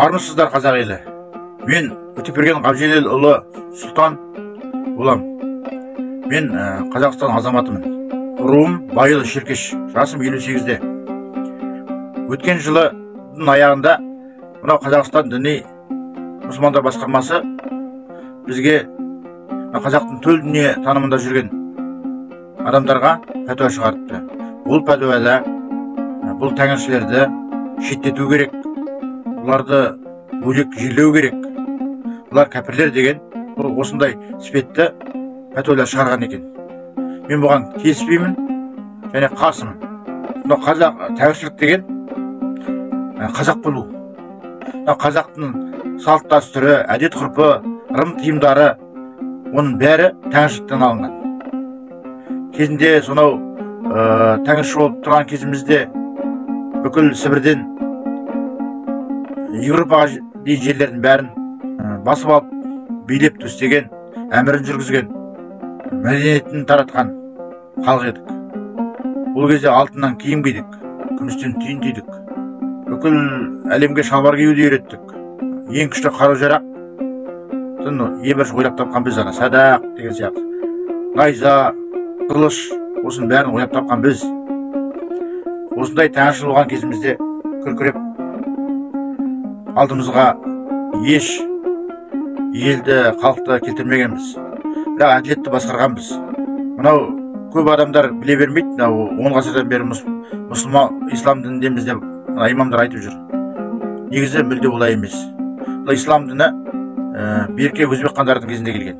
Армысыздар, қазақ елі! Мен Өтепберген Қабжелелұлы Сұлтан болам. Мен Қазақстан азаматымын. Руым Байыл Шеркеш, жасым 58-де. Өткен жылдың аяғында мынау Қазақстан діни мұсылмандар басқармасы бізге, қазақтың төл дүние танымында жүрген адамдарға пәтуа шығарыпты. Ол пәтуада бұл тәңіршілерді шеттету керек, бұларды бөлек жерлеу керек, бұлар кәпірлер деген осындай іспетті пәтуалар шығарған екен. Мен бұған келіспеймін және қарсымын. Мынау қазақ тәңіршілік деген қазақ болу. Мынау қазақтың салт дәстүрі, әдет ғұрпы, ырым тыйымдары, оның бәрі тәңіршіліктен алынған. Кезінде сонау тәңірші болып тұрған кезімізде бүкіл Сібірден Еуропаға дейін жерлердің бәрін басып алып, билеп төстеген, әмірін жүргізген, мәдениетін таратқан халық едік. Ол кезде алтыннан киім кидік, күмістен түйін түйдік, бүкіл әлемге шалбар киюді үйреттік. Ең күшті қару жарақтың ең бірінші ойлап тапқан біз, ана садақ деген сияқты, найза, қылыш, осының бәрін ойлап тапқан біз. Осындай тәңіршіл болған кезімізде күркіреп алдымызға еш елді, халықты келтірмегенбіз, бірақ әділетті басқарғанбыз. Мынау көп адамдар біле бермейді, мынау 10 ғасырдан бері мұсылман ислам дініндеміз деп мына имамдар айтып жүр. Негізі мүлде олай емес. Бұл ислам діні берке өзбек хандарының кезінде келген.